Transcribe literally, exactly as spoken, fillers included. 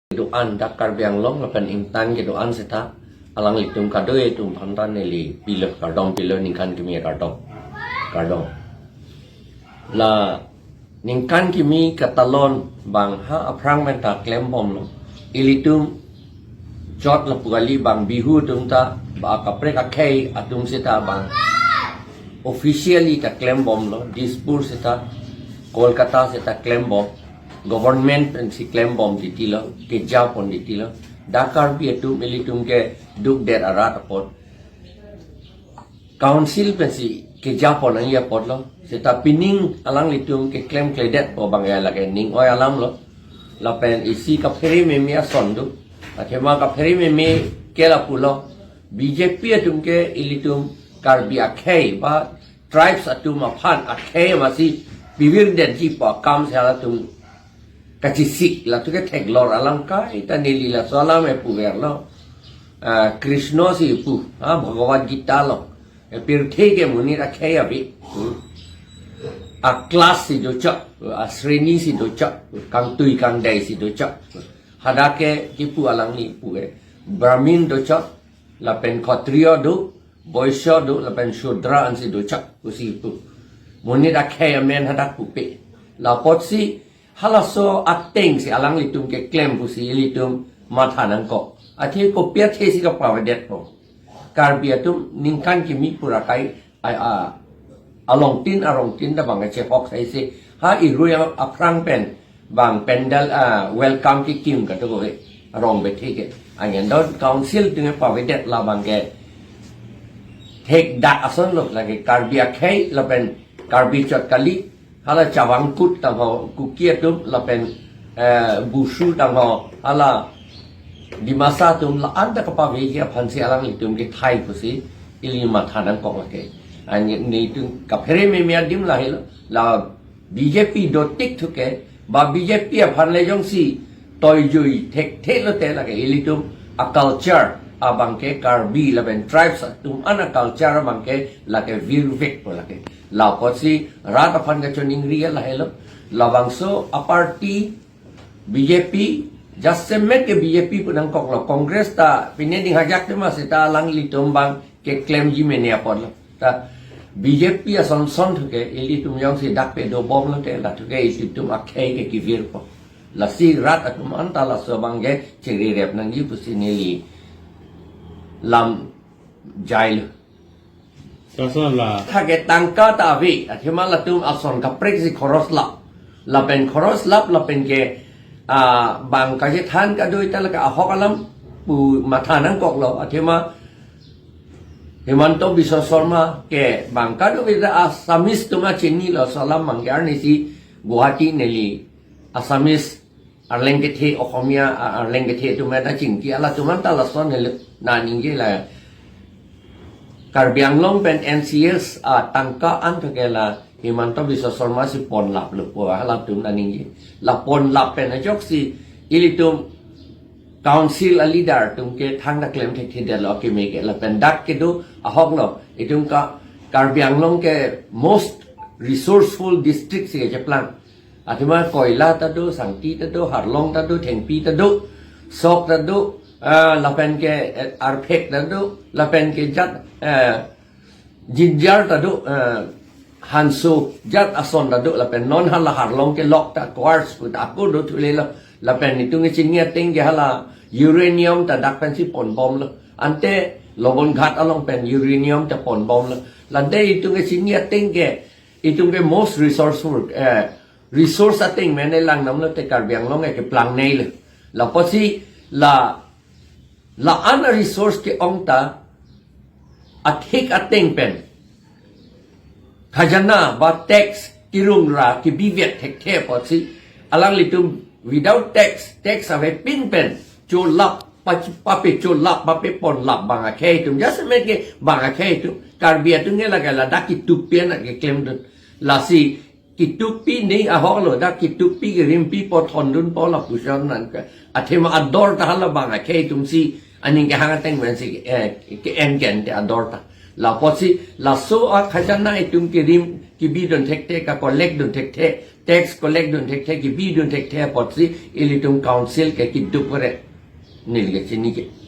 kedo-an, dak Karbi Anglong lapen ingtan kedo-an seta alanglitum kadokave atum aphan ta neli pilo, kardom pilo, ningkan kimi kardom. Kardom. La ningkan kimi katalon abang ha aphrang pen ta klembomlo. Ilitum chot lapu kali, bang Bihu atum ta, ba kaprek akhei atum seta bang officially ta klembomlo, Dispur seta, Kolkata seta klembom, government pensi klembom titilo, kejapon titilo. Dak Karbi atum ilitum keduk det arat apot council pensi kejapon nangji apotlo. Seta pining alanglitum keklemkledetpo abang ya lake ning oi alamlo. Lapen isi kaphere meme ason do. Athema kaphere meme ke lapulo, B J P atum ke ilitum Karbi akhei ba tribes atum aphan akhei masi pivirdetji pu akam si halatum kachesik, latum ke theklor alam kaita, neli laso alam epuverlo. Ah, Krishna si pu, ah, Bhagavad Gita along, eh, pirthe ke monit akhei ave. Hmm. A-class si dochot, a-sreni si dochot, kangtui kangdai si dochot. Hadak ke kipu alangli pu ke, Brahmin dochot, lapen Kshatriya do, Vaishya do, lapen Shudra ansi dochot pusi pu. Monit akhei amen hadak pupe. La apotsi halaso ateng si alanglitum keklem pusi ilitum matha nangkok. Athe kopi athe si kapavedetpo. Karbi atum ningkan kimi pura kai, ai, a, alongtin arongtin ta bang kachehok sai se. Ha irui a-, aphrang pen bang pandal, ah, welcome kekim kadokave arong bethe ke. Angen don council atum pavedet la abang ke thekdak asonlo, lake Karbi akhei lapen Karbi chot kali, hala Chavang Kut tangho, Kuki atum lapen, eh, Bushu tangho, hala Dimasa atum la-an ta kapaveji aphansi alanglitum kethai pusi ili matha nangkok lake. Angen nelitum kaphere meme adim lahelo, la B J P dotik thuke, ba B J P aphan le jongsi toijui thekthe lote lake ilitum a-culture abang ke Karbi lapen tribes atum an a-culture abang ke lake virvekpo lake. La apotsi rat aphan kachoningri lahelo, labangso a-party B J P, jasemet ke B J P pu nangkoklo, Congress ta pine ding hajak tema seta alanglitum abang keklemji mene apotlo. Ta B J P ason son thuke ilitum jongsi dak pedobomlote la thuke ilitum akhei ke kivirpo. Lasi rat atum anta laso abang ke chingri rep nangji pusi neli lam jailo. Laso la. Thake tangka ta ave, athema latum ason kaprek si khoros lap. Lapen khoros lap, lapen ke, ah, bang kachethan kadokave ta lake ahok alam pu matha nangkoklo, athema Himanta Biswa Sarma ke bang kadokave ta Assamese atum achinilo, laso alam abang ke arnisi Guwahati neli Assamese arleng kethe, Okhomia, a-, arleng kethe atum ta chingki, halatum anta lason helo, nangji la Karbi Anglong pen N C S atangka an thuke la Himanta Biswa Sarma si ponlaplo pu halatum nangji. La ponlap pen ajoksi ilitum council a-leader atum ke thangta klem thekthedetlo akeme ke, lapen dak kedo ahoklo, itum ka Karbi Anglong ke most resourceful district si kecheplang. Athema koila ta do, sangti ta do, harlong ta do, thengpi ta do, sok ta do, ah, lapen ke, eh, arphek ta do, lapen ke jat, eh, jinjar ta do, eh, hanso jat ason ta do, lapen non hala harlong ke lok ta quartz pu ta ako do thulelo, lapen itum kechini ateng ke hala uranium ta dak pensi ponbomlo. Ante Lobonghat along pen uranium ta ponbomlo. La ante itum kechini ateng ke, itum ke most resourceful, eh, resource ateng mene lang namlo te Karbi Anglong ke keplang neilo. La apotsi la, la-an a-resource ke-ong ta athik ateng pen khajana ba tax kirung ra kebivet thekthe apotsi alanglitum without tax, tax avepin pen cholap, pa-, pape cholap, pape ponlap bang akhei atum. Jasemet ke bang akhei atum. Karbi atum ke lake ladak kitupi an keklem dun. Lasi kitupi ni ahoklo, dak kitupi kerimpi po thondunpo lapuson nangke. Athema ador ta hala bang akhei atum si aning kehang ateng pensi, eh, ke-en ke-en te ador ta. La apotsi laso akhajana itum kerim kebidun thekthe, ka-collect dun thekthe Tax collect dun thekthe, kebi dun thekthe apotsi ilitum council ke keduk pore. Neli kechini ke.